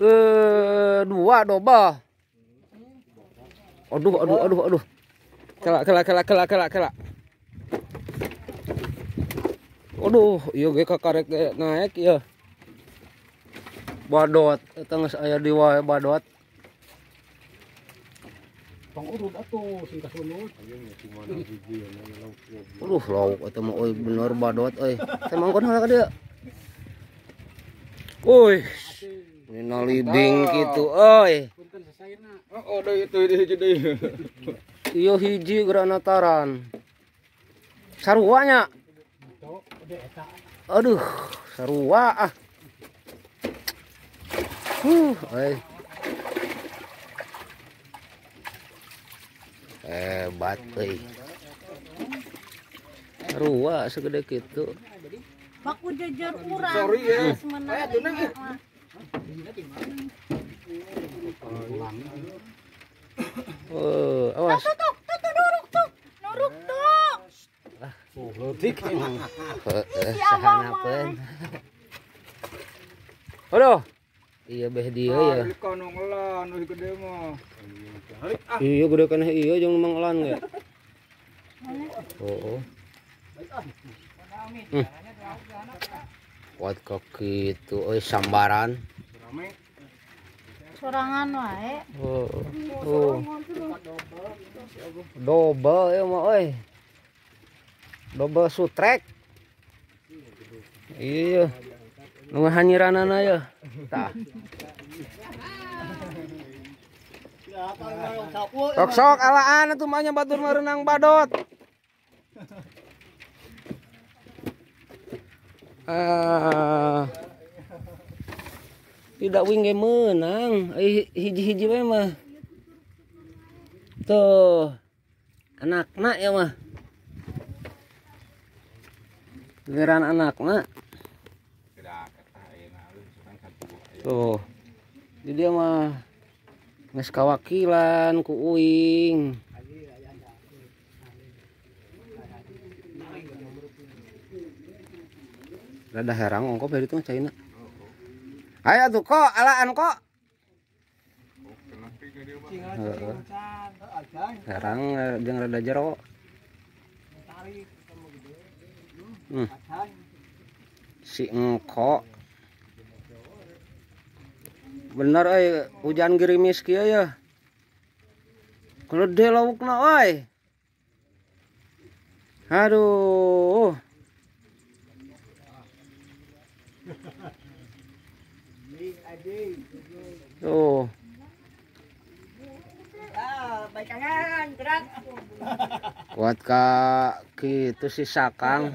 Dua doba. Aduh aduh aduh aduh. Kelak kelak kelak kelak kelak kelak. Aduh, ieu ge kakarek naik ya. Badot, eta geus aya di wae badot. Tong urut atuh sing kasunut. Aduh, lauk eta mah euy bener badot euy. Teh mangkon heula ka dieu. Uy. Ini libing kitu euy. Punten sasairna. Oh, deui itu hiji deui. Ieu hiji granataran. Sarua nya. Aduh, sarua ah. Euy. Hebat euy. Sarua segede kitu. Baku jejer urang. Sorry ya. Oh, awas. Tuh, tuh, tuh, nuruk tuh. Nuruk tuh. Oh, leutik. Heeh, sahanapeun. Aduh. Iya beh dia ya. Kono ngelan nu gede mah. Iya gede keneh iya jeung manglan ge. Oh. Kuat kok kitu euy sambaran. Sorangan wae. Oh. Oh. Dobel ieu mah euy. Dobel sutrek. Iya. Nu hanyiranana ya. Tah. Sok sok alaan atuh mah nya batur merenang badot. Tidak wing ge meunang, hiji-hiji we mah. Tuh. Anakna ya mah. Giliran anakna. Tuh. Jadi dia mah geus kawakilan ku uing. Rada herang ongkop dari itu mah caina. Ayo tuh kok alaan kok. Herang jeung rada jero. Si engkok. Bener euy hujan gerimis kieu ya. Gede laukna euy. Aduh. Tuh. Kuat ka kitu si sakang.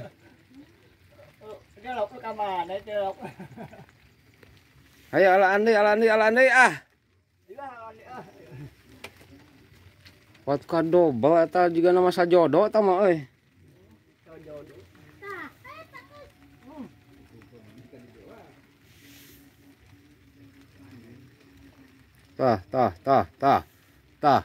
Ayo alaan deui ah. Kuat ka dobel eta juga nama sajodo eta mah euy. Tah tah tah tah tah.